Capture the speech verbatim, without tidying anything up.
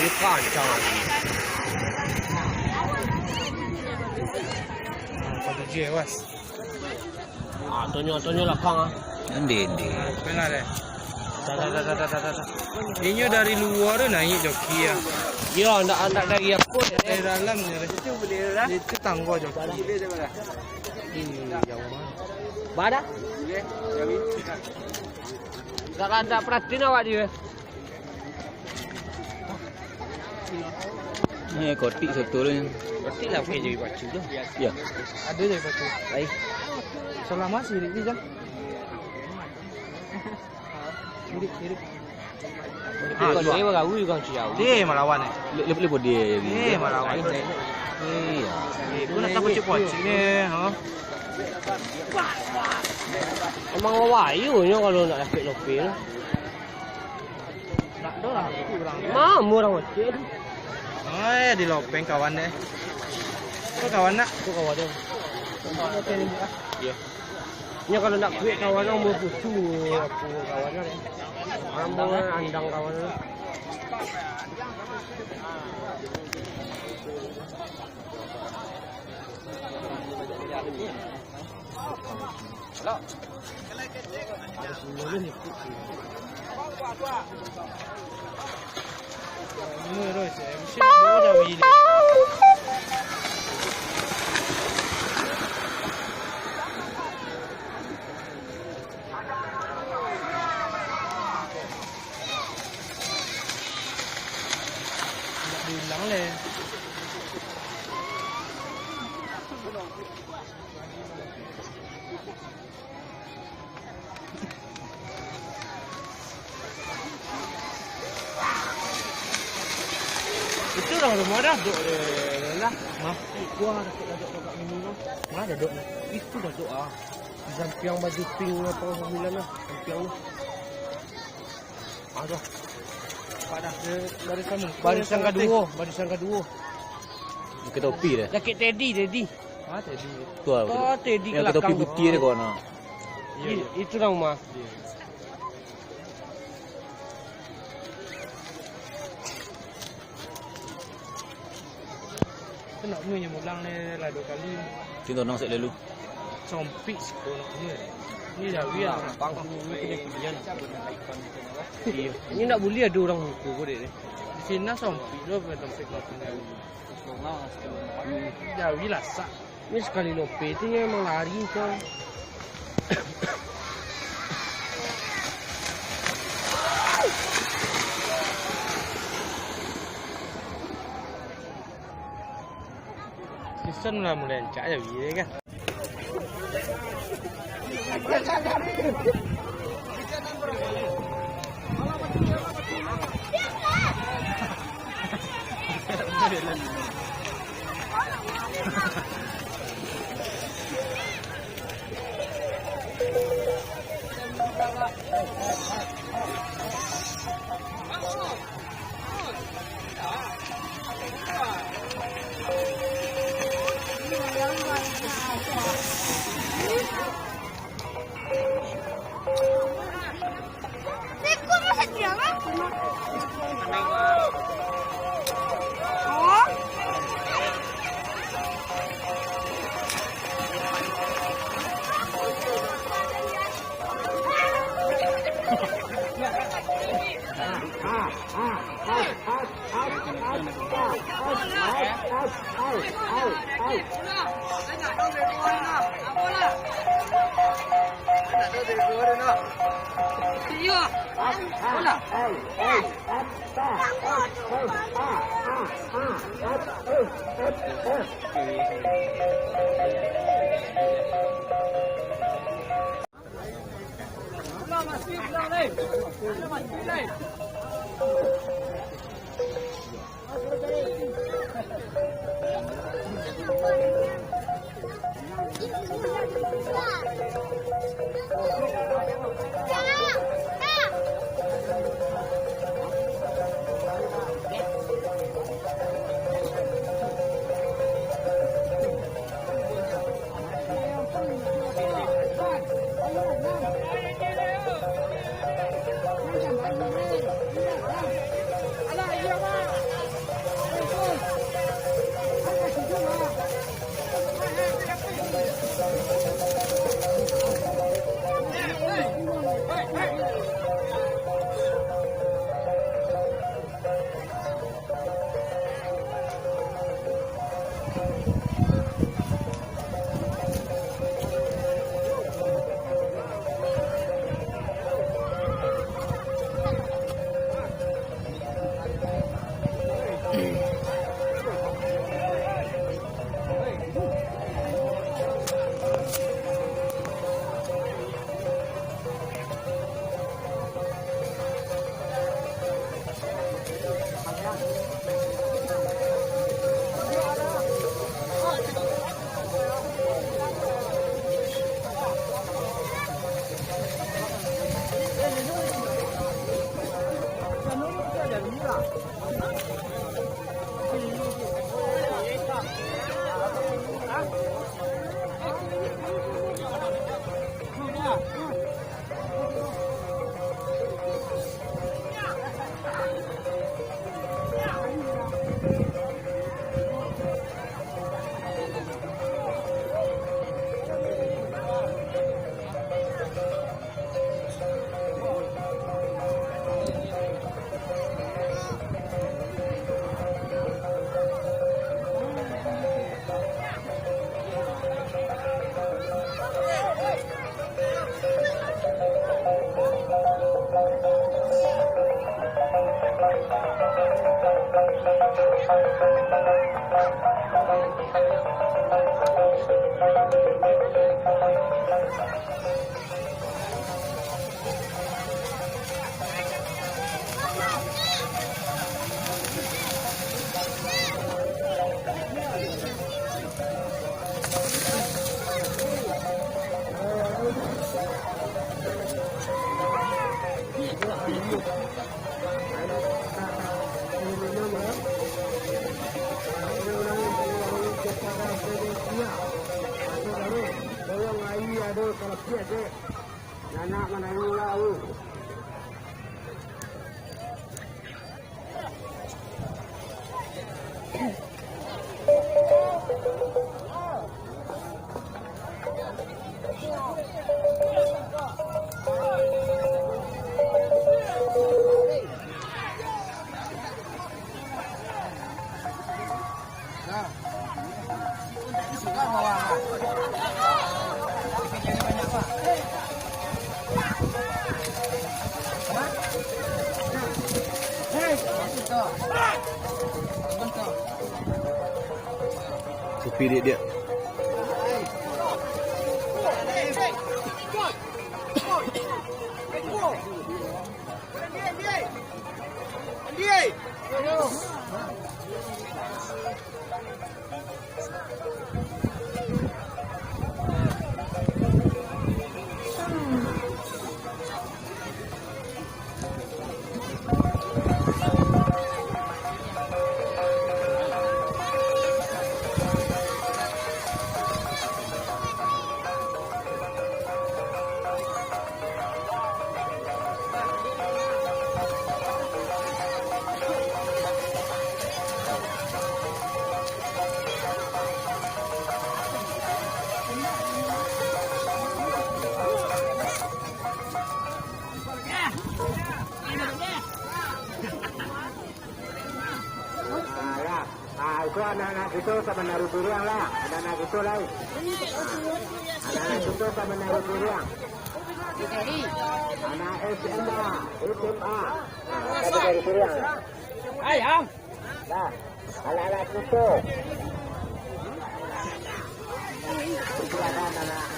Kancang lagi. Ah, pagi je, was. Ah, tonyo, tonyo lakang, ah. Ende, ende. Benar, eh? Dah, dah, dah. Inyo dari lua tu naiak joki, ah. Yo, ndak, ndak dari apo, eh. Dari dalam ni, eh. Itu tanggo joki. Ih, jauah banget. Ba dah? Ndak, ndak perhatiin awak dia. Ni kotik soto tu. Kotik lah, pakai jari pacu tu. Ya. Ada jari pacu. Baik. Salama sih, Rik, ni, Jang. Sirik, sirik. Ah, kalau dia bagawi kau ciau. Dia malawan, eh. Lepas, lepas dia. Dia malawan. Iya. Eh, kau nak tak pocik-pocik ni, ha? Emang wayu nyo kalau nak dapik lope tu. Nak doh lah, urang. Mamu urang ocek. Ai, di lopeng kawan deh. Kau kawan nak? Aku kawan deh. Iya. Nyo kalau nak kuek kawan, umur putu, aku kawan deh. Andang kawan. Nak diulang leh. Itu urang rumah Dadok deh, lah. Mah, kuah Dadok, Dadok, Dadok ini, mah. Mana Dadok, mah? Itu Dadok, ah. Di sampiang baju pink, apa, sembilan, lah. Sampiang, lah. Aduh. Padah. Barisan, barisan kaduo, barisan kaduo. Pakai topi deh. Jakek Teddy, Teddy. Ah, Teddy. Tu lah. Oh, Teddy yang pakai topi putiah deh, kawan, ah. Iya, iya. Itu lah rumah. Iya. Kena mui nyo mulang ni lah dua kali. Cinta nang sek lalu. Sompik siko nak mui. Ni jawi lah. Pang. Ni kena kuliah nak. Iya. Ini nak buliah ada urang muko ko dek ni. Di sini sompik lo, sompik nak mui. Jawi lah sak. Ni sakali lope tu nyo emang lari tu. Season lah mulai rancak je, kan? Supi diak-diak. Ah, ya. Ah, itu anak-anak kito ka manaruih turuang lah. Anak-anak kito lai. Anak-anak kito ka manaruih turuang. Anak S M A, S M A. Ah, ka manaruih turuang lah. Ayang. Nah, anak-anak kito. Itu ada anak-anak